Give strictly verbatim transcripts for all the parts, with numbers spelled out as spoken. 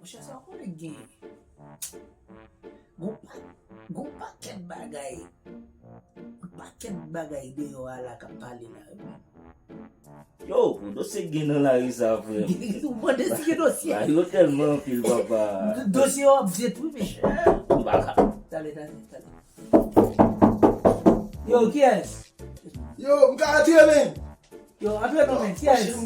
Monchè, sa w konnen k genyen? Gon pa, gon pakèt bagay, gon pakèt bagay deyò a la k ap pale la. Yo, pou dosye k gen nan lari sa, frè m. Ou mande si gen dosye. Bagay yo tèlman anpil, papa. Dosye yo ap vyet, wi, men. M pa ka. Tale, tale, tale. Yo, kiyès? Yo, m ka antre, men. Yo, antre non, men, kiyès?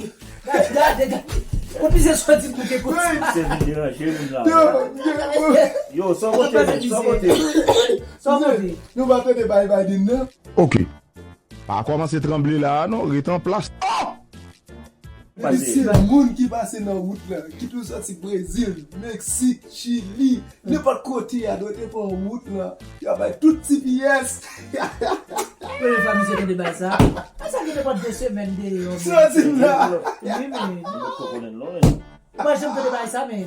Gade, gade, gade. Ou pise soti bouke kout. Se vin deranje moun la. Yo, yo, yo. Yo, sa w pote, men, sa w pote. Sa w pote. Nou pa tande bay Biden, non? Ok. Pa kòmanse tranble la a non, ret an plas. Oh! Pase. Se moun ki pase nan wout la, kit ou soti Brezil, Meksik, Chili, nenpòt kote a, dwe te pran wout la, y a bay tout T P S. Premye fwa misye tande bay sa. Sa gen nenpòt de semèn deyò, men. Soti la. Wi, men. Ou pa janm tande bay sa, men.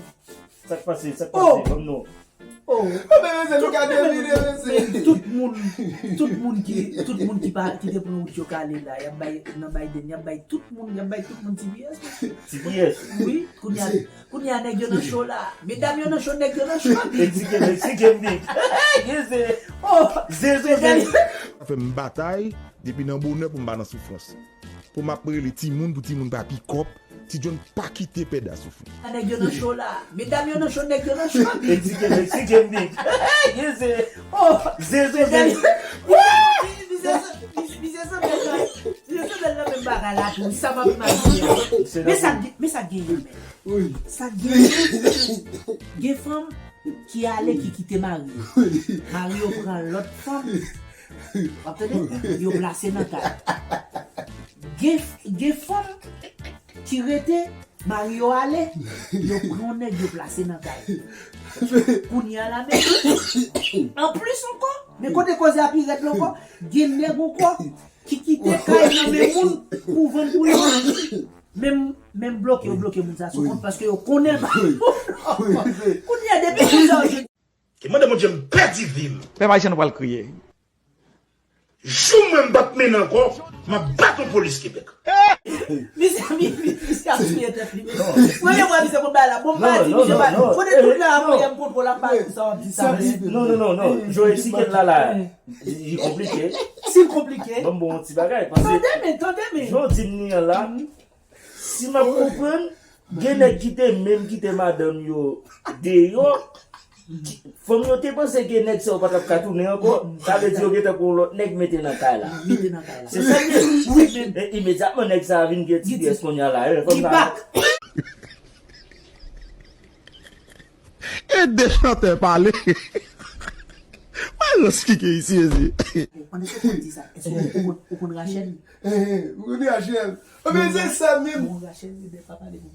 Sa k pase, sa k pase, ban m non. Oh. Oh, men, men, se nou ka devine, men, se men tout moun, tout moun ki, tout moun ki pa, ki te pran wout yo k ale la, y ap bay, nan Biden, y ap bay tout moun, y ap bay tout moun T P S, mesye. T P S? Wi, kounye a, kounye a nèg yo nan cho la. Medam yo nan cho, nèg yo nan cho. Meksiken, Meksiken, big. Ye, se, oh, se, se, se. Sa fè m batay depi nan bonè pou m pa nan soufrans. Pou m ap rele timoun, pou timoun pa pikòp, Ti John pa kite pèda soufri. A nèg yo nan cho la. Medam yo nan cho, nèg yo nan cho. Meksiken, Meksiken, big. Ye, se, oh, se, se, se. Misye, misye, misye, misye sanble nan, misye sanble nan menm bagay la tou. Sa m ap imajine. Men sa, men sa genyen, men. Wi. Sa genyen. Gen fanm ki ale, ki kite mari yo. Mari yo pran lòt fanm. W ap tande? Yo plase nan kay. Gen, gen fanm ki rete, mari yo ale, yo pran yon nèg, yo plase nan kay. Kounye a la, men, anplis ankò, men kote koze a pi rèd la ankò, gen nèg ankò ki kite kay nan men moun pou vann pou yo. Menm, menm bloke, yo bloke moun sa sou kont paske yo konnen l pa. Kounye a, depi moun sa yo jwenn. Ki mande Bondye m pèdi vi m. Pèp ayisyen, nou pral kriye. Jou mwen m p ap mennen ankò, m ap bat yon polis Kebèk. Misye, mi, mi, misye ap touye tèt li, mesye. Premye fwa misye konn bagay la. Bon, m pa di misye pa. Kote tout la, mwen, m kontwole, m pa di sa, w ap di sa, mesye. Non, non, non, non. Jan w eksplike l la, la, li, li konplike. Si l konplike. Ban m ba w yon ti bagay, paske tande, men, tande, men. Jan w di m li an la, si m ap konprann, gen nèg ki te menm kite madanm yo deyò. Fanm yo te panse ke nèg sa yo pa t ap ka tounen ankò. Sa vle di yo gentan pran yon lòt nèg mete nan kay la. Mete nan kay la. Se sa l ye. Wi, men. E imedyatman nèg sa a vin gen ti pyès kounye a la. E, fanm sa a. E de chantè pale. Mwen rans kike isi, ezi. Pandan ke w di sa, èske ou konn, ou konn Rachel? Eh, eh, ou konn Rachel? Anben, se sa menm. Bon, Rachel, li pa pale pou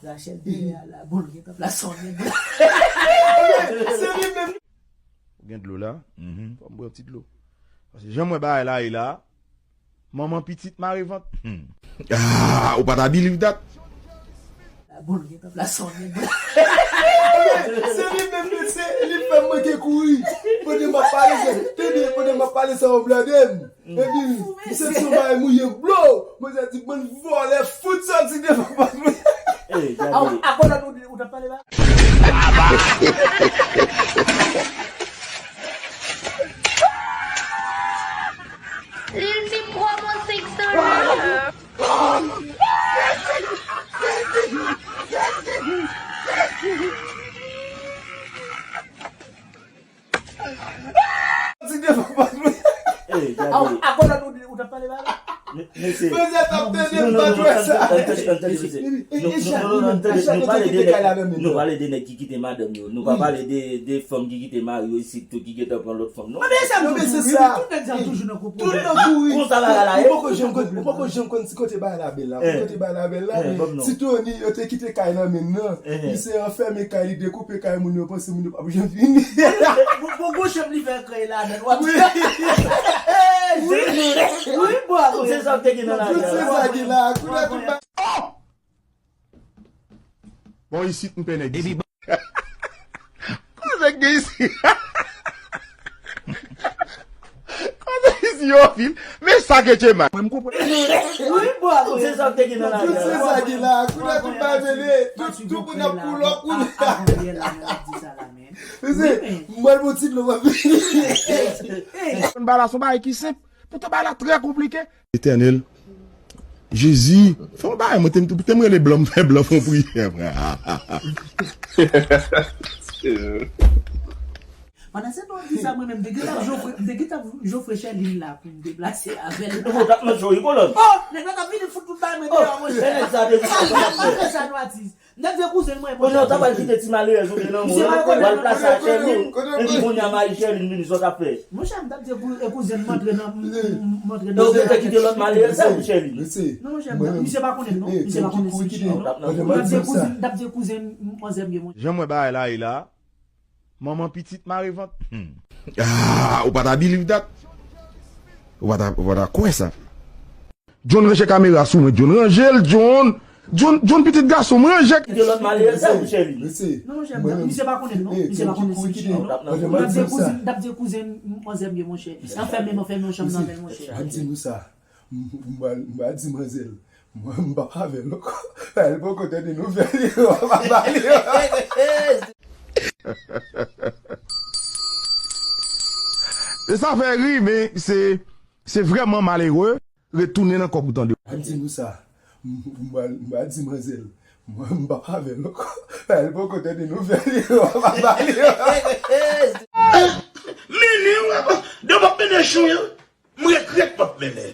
Rachel, dèyè a la, bon, l gentan plase yon nèg. Se li menm. Ou gen dlo la? Fò m pran yon ti dlo. Paske jan mwen bagay la ye la, manman pitit mare vant. Ah, ou pa ta believe that? Bon, l gentan plase yon nèg. Se li menm, se li fè m manke kouri. Pandan m ap pale sa, tande, pandan m ap pale sa, w ap blande m. Epi, m santi yon bagay mouye blo. Mwen sa di, bann vòlè, fout sòti devan pòt mwen. Ey, gade. Aw, a kolòn ou, ou t ap pale la? Lil T promo six three. Ti devan pa nou. Ey, gade. Aw, a kolòn ou, ou t ap pale la? Mesye. Mesye t ap tande, m pa t wè sa. Ann tande, ann tande, mesye. Nou, nou, nou, ann tande, nou pale de nèg, nou pale de nèg ki kite madanm yo. Nou pa pale de, de fanm ki kite mari yo isit tou, ki gentan pran lòt fanm, non. Anben, sa m toujou di, tout nèg sa toujou nan gwo pwoblèm. Konsa bagay la ye. Ou poko janm konn, ou poko janm konn ti kote bagay la bèl la. Ti Tony, yo te kite kay nan men l nan. Misye anfème kay li, dekoupe kay moun yo, panse moun yo p ap janm fini. Bon, bon, bon, gwo chèf li fè kreye ladan, w ap di. Wi, wi, wi, bon, se sa k te gen nan lavi a. Se sa ki la, kounye a tout ba- Oh! Bon, isit, m pè nèg isit. Koze k gen isit? Koze isit yo anpil. Men Sa ke Chema. Mwen m konprann. Wi, bravo. Se sa w te gen nan la Tout se sa ki la. Kounye a tout bagay mele. Tout tout moun ap koulò kounye a. Mwen bon ti dlo mwen vini. Bagay la se yon bagay ki senp. Poutan bagay la trè konplike. Etènèl. Jezi, fè yon bagay, mwen te m te m rele blan, m fè blan fè yon priyè. Pandan se tan w ap di sa, mwen menm, m te gentan jofre, m te gentan jofre Chèlin la pou m deplase avè l. Ou t ap manje yon kolòn. Oh, nèg la t ap vini fout tout bagay mwen deyò, monchè. Nèg sa te di sa. Sa nou atis. M t ap di kouzen mwen, Kounye a w t ap al kite ti malere sou nan moun. W al plase a Chèlin. Epi kounye a mari Chèlin vini, sa w t ap fè? Monchè, m t ap di kou- e kouzen m antre nan. M antre nan. Donk, ou te kite lòt malere sa pou Chèlin. Non, monchè, misye pa konnen, non. Misye pa konnen si m t ap di kouzen, m t ap di kouzen m manzè m ye, monchè. Jan m wè bagay la ye la, manman pitit mare vant. Hmm. Ah, ou pa ta believe that? Ou pa ta, ou pa ta kwè sa? John ranje kamera sou mwen, John ranje l, John. John, John pitit gason, mwen ranje. Kite lòt malere sa pou Chèlin. Non, monchè, misye pa konnen, non. Misye pa konnen si m t ap di kouzen, m t ap di kouzen m manzè m ye, monchè. Anfèmen m, anfèmen yon chanm nan avè l, monchè. M di nou sa. M pa di manzè l. Mwen, m p ap avè l ankò. L poko tande nouvèl yo, m ap ba li yo. E sa fè ri, men se, se vrèman malere retounen nan kò pou tande. M di nou sa. M pa di manzè l. Mwen, m p ap avè l ankò. L poko tande nouvèl yo, m ap ba li yo. Mennen w, de w p ap mennen chou yo. M regrèt m p ap mennen.